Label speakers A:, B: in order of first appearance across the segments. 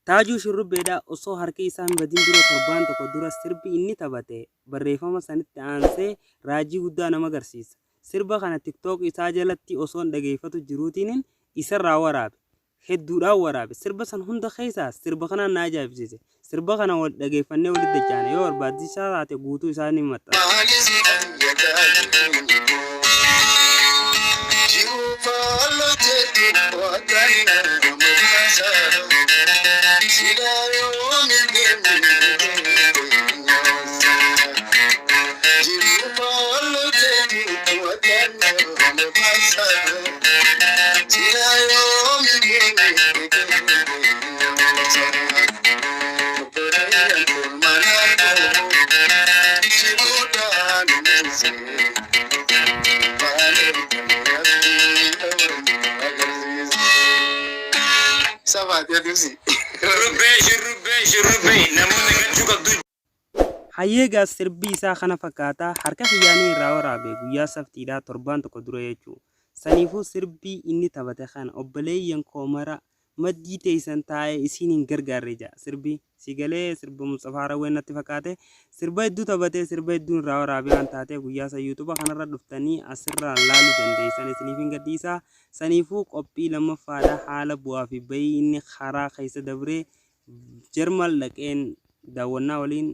A: Taajuu Shurrubbeedhaa osoo harki isaa hin badin dura torbaan tokko dura sirbi inni taphate barreeffama sanitti aansee raajii guddaa nama garsiisa. Sirba kana TikTok isaa jalatti osoon dhageeffatu jiruutiinin isarraa waraabe. Hedduudhaan waraabe. Sirba san hunda keessaa sirba kanaan na ajaa'ibsiise. Sirba kana wal dhageeffannee walitti dachaane. Yoo barbaachisaa taate guutuu isaa ni maxxansa.
B: Shurrubbee shurrubbee shurrubbee namoonni galchuu qabdu.
A: Hayyee egaa sirbi isaa kana fakkaata harka kiyyaanii irraa waraabe guyyaa saftiidha torbaan tokko dura jechuu saniifuu sirbii inni taphate kana obboleeyyan koo mara maddii teeysan taa'ee isiin hin gargaarre ja'a sirbi si galee sirba Musxafaa Harawween natti fakkaate sirba hedduu taphatee sirba hedduun irraa waraabee waan taatee guyyaa san yuutuba kanarra dhuftanii asirraan laalu dandeeysan isiniifin gadhiisa saniifuu qophii lammaffaadha haala bu'aa fi bayii inni karaa keessa dabree Jarmal dhaqeen daawwannaa waliin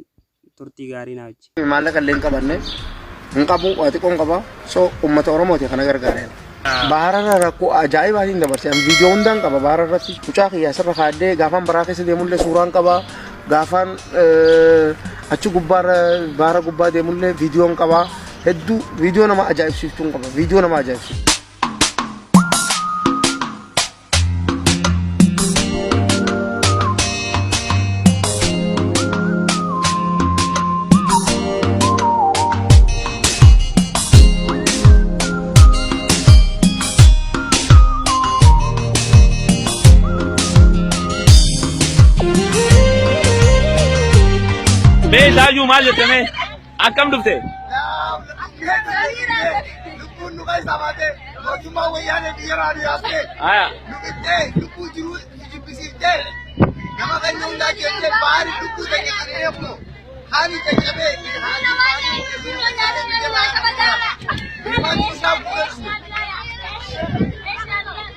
A: turtii gaarii naa wajji.
C: Maallaqa illee hin qabanne hin qabu waa xiqqoon qaba so uummata Oromooti kana gargaareen. Bahararra rakkoo ajaa'ibaatiin dabarse an viidiyoo hundaan qaba bahara irratti mucaa kiyya asirra kaadhee gaafaan baraa keessa deemullee suuraan qaba gaafaan achi gubbaarra bahara gubbaa deemullee viidiyoon qaba hedduu viidiyoo nama ajaa'ibsiiftuun qaba viidiyoo nama ajaa'ibsiiftu.
B: Mee Taajuu maal jette mee? Akkam dhufte?
D: Lubbuun nu keessaa baatee mootummaa wayyaanee biyya irraa nu yaaftee
B: Aya.
D: nu qixxee lubbuu jiruu nu jibbisiiftee nama keenya hundaa jettee baari lubbuu keenya qixxee kunoo haali caccabee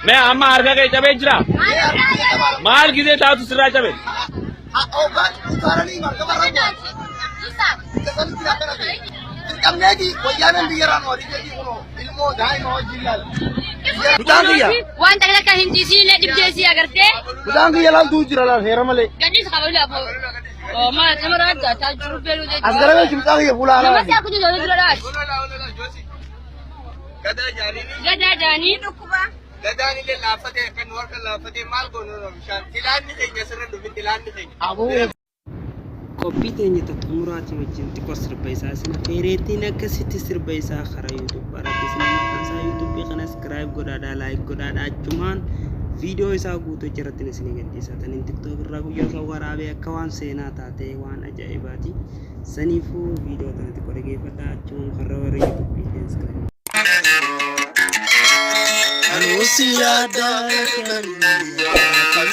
B: Mee amma harka kee cabee jira? Maal gizee taatu sirraa cabe?
D: Utaalanii markaba irra bu'an. Sanitti akkana ta'e. Dirqamneeti wayyaaneen biyya irraa nu ariiteeti kunoo ilmoo daa'ima wajjin laala.
C: Mucaan kiyya
E: Waan takka takka hin ciisiin dhibdee si agartee
C: mucaan kiyya laaltuu jira laal heera malee.
E: gadhiis qaba lafa. Oo maal nama raadda taa jiru beeluu jechuudha.
C: As garagalchi mucaa kiyya fuula
E: Nama
C: haaraa.
E: si akka jiru dura dhaati. Gadaa jaanii.
D: Gadaan illee laaffatee akka nu harka laaffatee maal goonu bishaan tilaanni keenya sirra dhufi tilaanni keenya.
C: Aboo.
A: Qophii teenya ta xumuraatii wajjin xiqqoo sirba isaa isin affeereetiin akkasitti sirba isaa karaa YouTube irratti isin maxxansaa YouTube kana subscribe godhaadhaa like godhaadhaa achumaan viidiyoo isaa guutuu achirratti isin gadhiisa taniin TikTok irraa guyyaa isaa waraabee akka waan seenaa taatee waan ajaa'ibaati saniifuu viidiyoo tana xiqqoo dhageeffadhaa achumaan karra warra YouTube illee subscribe
C: Anusi yaada kan